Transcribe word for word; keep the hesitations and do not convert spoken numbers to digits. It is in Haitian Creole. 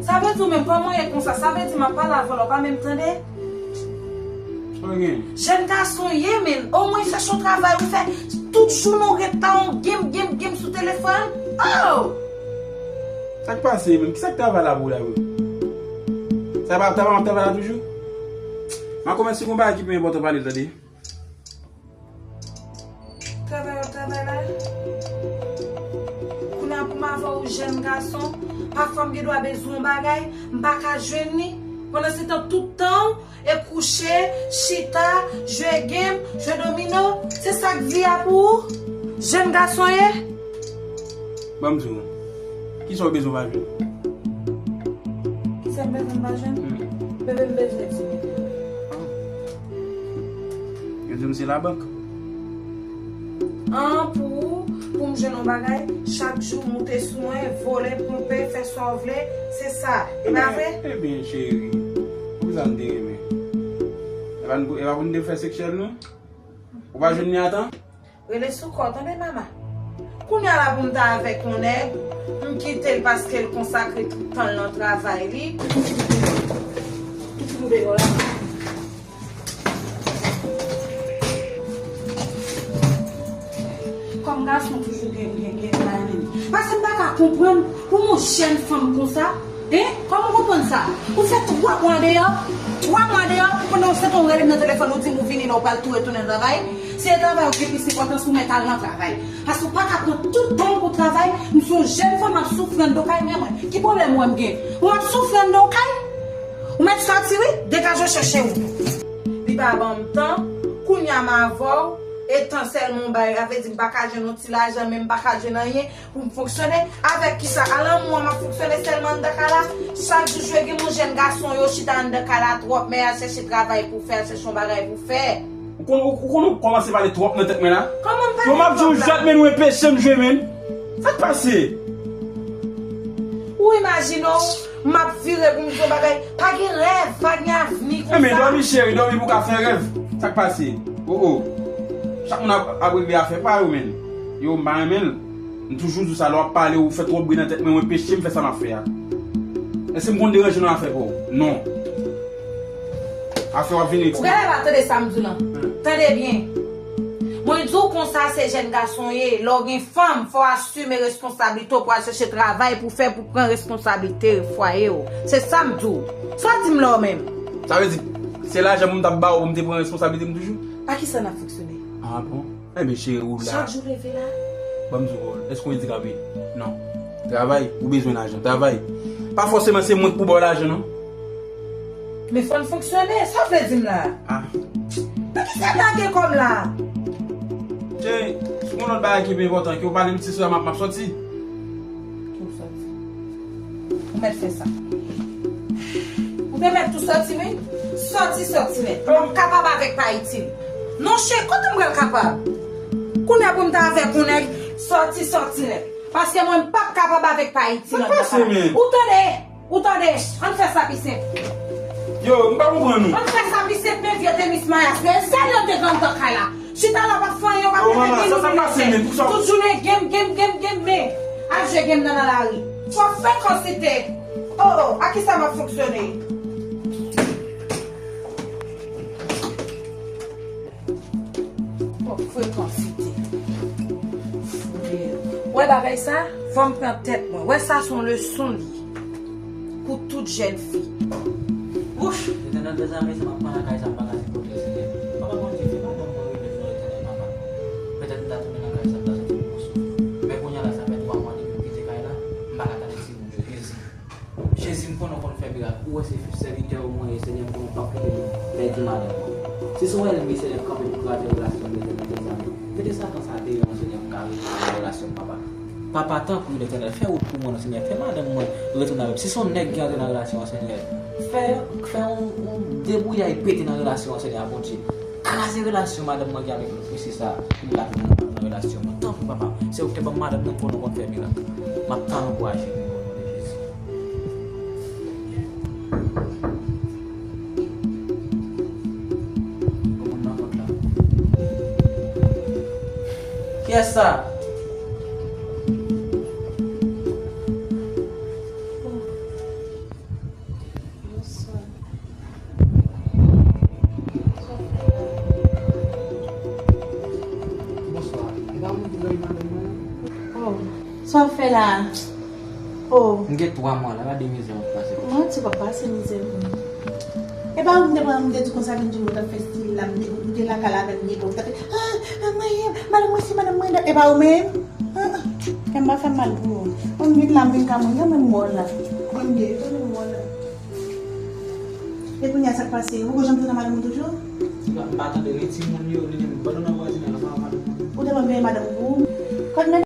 Sa vle di w menm pa manyen konsa, sa vle di m ap pale avè w la, w pa menm tande? Sa w gen? Jèn gason ye, men omwen chèche yon travay ou fè. Tout jounen w ret la, w game, game, game sou telefòn. Oh! Sa k pase menm? Kisa k travay la pou w la menm? Sa pa, sa pa travay la toujou? M a kòmanse gon bagay ki pi enpòtan pale l, tande. Travay w ap travay la? Kounye a pou m avè w jèn gason, pafwa m gen dwa bezwen yon bagay, m pa ka jwenn li. Pandansetan, tout tan w e kouche, chita, jwe game, jwe domino, se sa k vi a pou ou? Jèn gason ye? Ban m di w, kisa w bezwen w pa jwenn? Kisa m bezwen m pa jwenn? Hmm. Bebe, m bezwen di m. Yo di m se labank. An, pou, pou m jwenn yon bagay, chak jou moute sou mwen, vole, ponpe, fè sa w vle, se sa. E pa vre? Ebyen, cheri, poukisa n te renmen? E pa n, e pa pou n te fè seksyèl nou? Ou pa jwenn li a tan? Rele sou kò w, tande, mama. Kounye a la pou m ta avèk yon nèg, m kite l paske l konsakre tout tan l nan travay li. Ki ti boube yo la? Kòm gason toujou gen, gen, gen, gen, paske m pa ka konprann pou yon jèn fanm konsa, en, kòman w konprann sa? Ou fè twa mwa deyò, twa mwa deyò, pandan w sot ou rele m nan telefòn, ou di m ou vini la, ou pral tou retounen travay. Si e travay ou gen plis enpòtans, ou mèt al nan travay. Paske ou pa ka pran tout tan w pou travay, m se yon jèn fanm, m ap soufri anndan kay, men mwen, ki pwoblèm ou wè m gen? Ou ap soufri anndan kay? Ou mèt sòti wi, degaje w chèche w. Li pa ban m tan, kounye a m avè w, e tan sèlman w bay, sa vle di m pa ka jwenn yon ti lajan, men m pa ka jwenn anyen pou m fonksyone. Avèk kisa? Alanmou an m ap fonksyone sèlman anndan kay la? Chak jou jwe game, yon jèn gason yo chita anndan kay la twòp, men y al chèche travay pou fè, y al chèche yon bagay pou fè. Ou konn, ou, ou konn ou kòmanse pale twòp nan tèt mwen la? Kòman m pale twòp la? Yo, m ap di w jwèt, men ou enpeche m jwe, men. Sa k pase? Ou imajine w, m ap vire pou m di yon bagay. Pa gen rèv, pa gen avni konsa. Enben, dòmi cheri, dòmi pou w ka fè rèv. Sa k pase? Oh, oh. Chak moun ap, ap regle afè pa yo, men. Yo, m pa renmen l. M toujou di w sa, lè w ap pale, ou fè twòp bri nan tèt mwen, ou enpeche m fè sa m ap fè a. Èske m konn deranje nan afè pa w? Non. Afè w ap vin eksplike. Ou genlè pa tande sa m di w lan. Hmm. Tande byen. Mwen di w konsa se jèn gason w ye. Lè w gen fanm, fò w asime responsablite w pou al chèche travay pou fè, pou pran responsablite fwaye w. Se sa m di w. Sa w di m la w menm? Sa vle di, se lajan pou m t ap ba w pou m te pran responsablite m toujou? Pa kisa n ap fonksyone? Ah bon? Enben, cheri, ou la. Chak jou leve la. Ban m di w, èske w andikape? Non. Travay, ou bezwen lajan. Travay. Pa fòseman se mwen k pou ba w lajan, non. Men fò n fonksyone. Sa w vle di m la? Ah. Nan kisa n lage kò m la? Cheri, si gon lòt bagay ki pi enpòtan ke w pale m, se sou sa m ap, m ap sòti. Ki w sòti? Ou mèt fè sa. Ou te mèt tou sòti, wi. Sòti, sòti nèt. Mwen m kapab avèk pa itil. Non, cheri, kote m pral kapab? Kounye a pou m ta avèk yon nèg, sòti, sòti nèt. Paske mwen m p ap kapab avèk pa itil anndan kay la. Ou tande? Ou tande? Ann fè sa pi senp. Yo, m pa konprann ou. Ann fè sa pi senp, men vye tenis mayas yo, e sèl yo te gen anndan kay la. Chita la, w ap fè anyen, w ap mete pi louvri nan tèt. Tout jounen game, game, game, game, men al jwe game nan, nan lari. Twòp frekansite. Oh, oh, a kisa m ap fonksyone? Twòp frekansite. Wè bagay sa? Fò m pran tèt mwen. Wè sa se yon leson li ye. Pou tout jèn fi. Wouch! Letènèl dèzame, sa m ap pran lakay sa, m pa ka sipote l, Senyè. Papa Bondye, fè madanm mwen rive sou Letènèl, papa. Petèt m ta tounen nan kay sa, m ta soti yon bon souf. Men kounye a la, sa fè twa mwa depi m kite kay la, m pa ka tande timoun yo. Jezi. Jezi, m konnen w konn fè mirak. Ou wè se sèvitè w mwen ye, Senyè, m konnen w p ap kite m pèdi madanm mwen. Si se yon ènmi, Senyè, k kanpe pou kraze relasyon m, Letènèl dèzame. Mete Satan sa deyò, Senyè, pou m ka retounen nan relasyon m, papa. Papa, tanpri, Letènèl, fè wout pou mwen, non, Senyè. Fè madanm mwen retounen avè m. Si se yon nèg ki antre nan relasyon an, Senyè, fè, fè yon, yon debouyay pete nan relasyon an, Senyè, Bondye. Kraze relasyon madanm mwen gen avèk mesye sa a pou l la nan, nan relasyon mwen. Tanpri, papa, se ou ki te ban m madanm nan, konnen w konn fè mirak. M ap tann ankouraje nou, o non de Jezi. Kiyès sa? Sa w fè la? Oh. M gen twa mwa la, gade mizè m ap pase. Mwen ti pa pase mizè pou mwen. E pa ou m te pran, m te di konsa vin di mwen t ap fè stil la, m te lakay la avè m gen pou m t ap fè, ah, madanm mwen, madanm mwen si, madanm mwen dat. E pa ou menm? Ah, ah. Kè m pa fè mal pou ou. Mwen m vin la, m vin ka mwen, mwen menm mò la. Mwen m gen, mwen menm mò la. E kounye a sa k pase? Ou poko janm tounen madanm ou toujou? M pa tande ni timoun yo, ni menm pandan nan vwazinay la, m pa madanm mwen. Ou te pa veye madanm ou pou ou? Kot men